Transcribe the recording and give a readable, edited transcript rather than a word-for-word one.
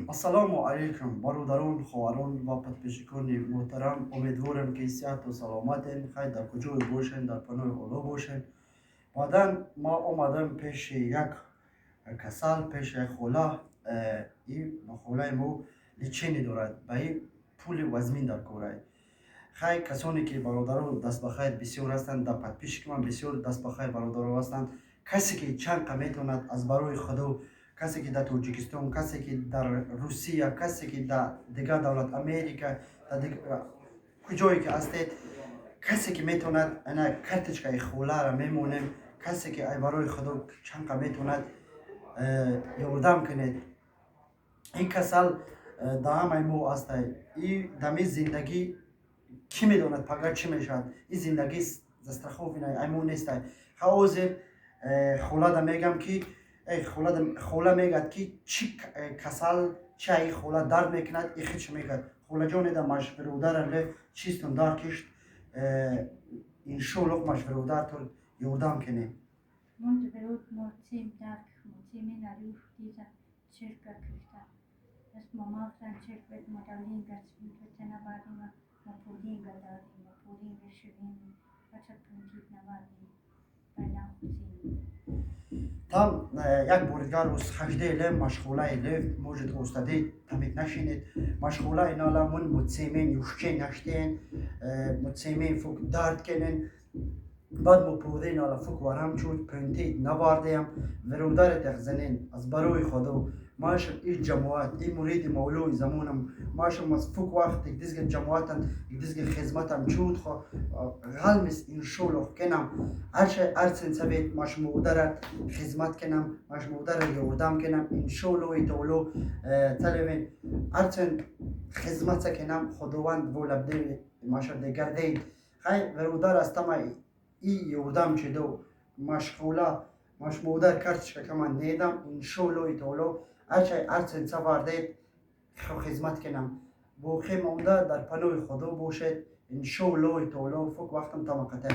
Ассалому алайкум, бародарон, хоҳарон ва подписчикони муҳтарам. Умедворем, ки сиҳату саломатен. Хайр, дар куҷое бошен, дар паноҳи Олло бошен. Баъдан ма омадам пеши як касал, пеши як хола. И холаи мо лечение дорад, ба и пули вазмин дар корай. Хай, касоне ки бародарон дастбахайр бисёр ҳастанд, дар подписчики ман бисёр дастбахайр бародаро ҳастанд. Касе ки чанд қа метавонад, аз барои Худо, касе ки дар Тоҷикистон, касе ки дар Русия, касе ки дар дигар давлат, Америка, куҷое ки ҳастед, касе ки метавонад, ана карточкаи холаро мемонем. Касе ки ай барои Худо чанд қа метавонад, ёрдам кунед. Ин касал дар ҳамаи мо ҳастай. И дами зиндагӣ кӣ медонад, пага чӣ мешавад. Ин зиндагӣ застрахованный ай мо нестай. Ха, ҳозир холада мегам, ки хола мегӯяд, ки чӣ касал, чи аи хола дард мекунад, и хичи мегӯяд. Холаҷонеда машвиродарале чистон дар кишт, иншоаллоҳ машвиродаратон ёрдам кунем. Mund mocim dark mocimin ariuh diza cirka krifta. Es momaftan cirkvet modalinga svinvetena vadima mopudinga darima pudinga shivin acha puntit navadim bainaucin. Там як бори дигар рӯз ҳаждаи машғулаи лев может устади тамид нашинед. Машғулаи наламун муцемен юшчен наштен муцемен фук дард кенен. Баъд мо нала фук варам чуд пунтид навардеям. Верударе тахзанен, аз барои Худо. Машам и ҷамоат, и муриди мавлои замонам. Машам аз фук вақт дизге ҷамоатан дизге хизматам чуд хо ғалмис, иншоллоҳ, кенам. Арча арсен савет машмудара хизмат кенам, машмудара ёрдам кенам, иншоллоҳи таоло. Талевен арсен хизмат кенам, Худованд волабде машарде гардейд. Хай, верудар астама и ёрдам чедо машғула машмудар карточка кама недам, иншоллоҳи таоло. Арчай арсен савардед, хизмат кенам. Боқӣ монда дар паноҳи Худо бошед, иншоаллоҳи таоло. Фук вақтам тамақата.